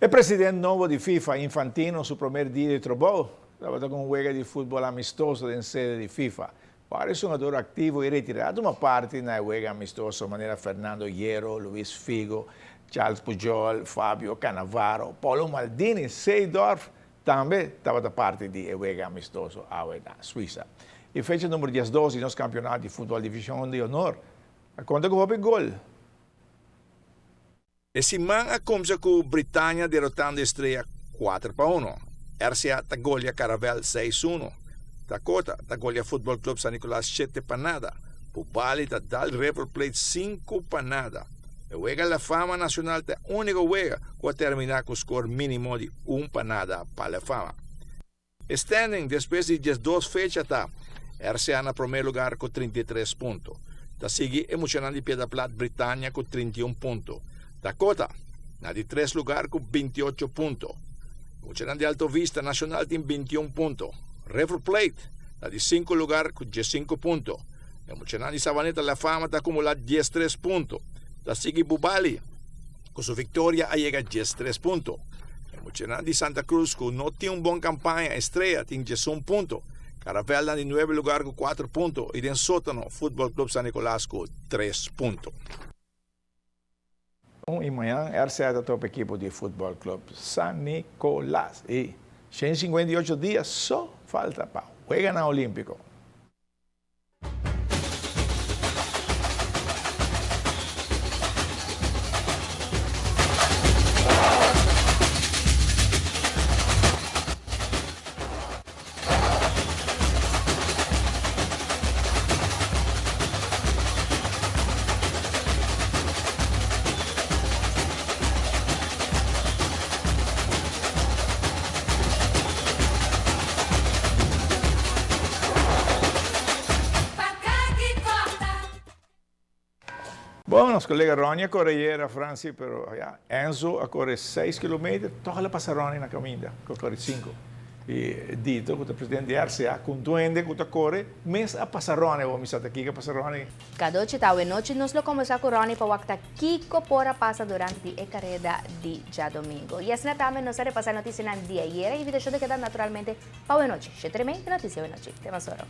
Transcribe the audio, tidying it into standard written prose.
E president nobo di FIFA, Infantino, su promer dia di trabou tabata cu un wega di futbol amistoso den sede di FIFA. Varios hungador activo y retira a tuma parti na e wega amistoso manera Fernando Hierro, Luis Figo, Charles Pujol, Fabio Cannavaro, Paolo Maldini, Seedorf tambe tabata parti di e wega amistoso awe na Suiza. E fecha number 12 di nos campeonato di futbol Division di Honor a conta cu hopi gol. E siman a kumsa ku Britania derotando Estrella 4-1. RCA ta golia Caravel 6-1. Dakota ta golia Futbol Club San Nicolas 7-0. Bubali ta dal River Plate 5-0. E wega La Fama Nacional ta e úniko wega ku a terminá ku skor mínimo di 1-0 pa La Fama. E standing despues di 12 fecha ta, RCA na promé lugar ku 33 punto. Ta sigui e muchanan di Piedra Plat Britania ku 31 punto. Dakota na di tres lugar ku 28 punto. E muchanan di Alto Vista Nacional tin 21 punto. River Plate na di sinku lugar ku 15 punto. E muchanan di Savaneta La Fama ta akumulá 13 punto. Ta sigui Bubali ku su viktoria a yega 13 punto. E muchanan di Santa Cruz ku no tin un bon kampaña, Estrella tin 11 punto. Caravel na di nuebe lugar ku 4 punto i den sótano Futbol Club San Nicolas ku 3 punto. I mañan RCA ta topa ekipo di Futbol Club San Nicolas i 158 dia so falta pa Weganan Olímpiko. Bon, nos colega Ronnie a core ayera, Franci, pero ya, Enzo a core 6 kilometer, toch el a pasa Ronnie na caminda, cu a core 5. Y Dito, cu ta presidente di RCA, cu un duende cu ta core, mes a pasa Ronnie, awor mi sa ta kico a pasa Ronnie. Cadochi ta awe nochi nos lo combersa cu Ronnie pa wak ta kico por a pasa durante di e careda di djadomingo. Y asina tambe nos a repasa noticianan di ayera. Invitacion ta keda naturalmente pa awe nochi. Shetremey di noticia awe nochi. Te mas oro.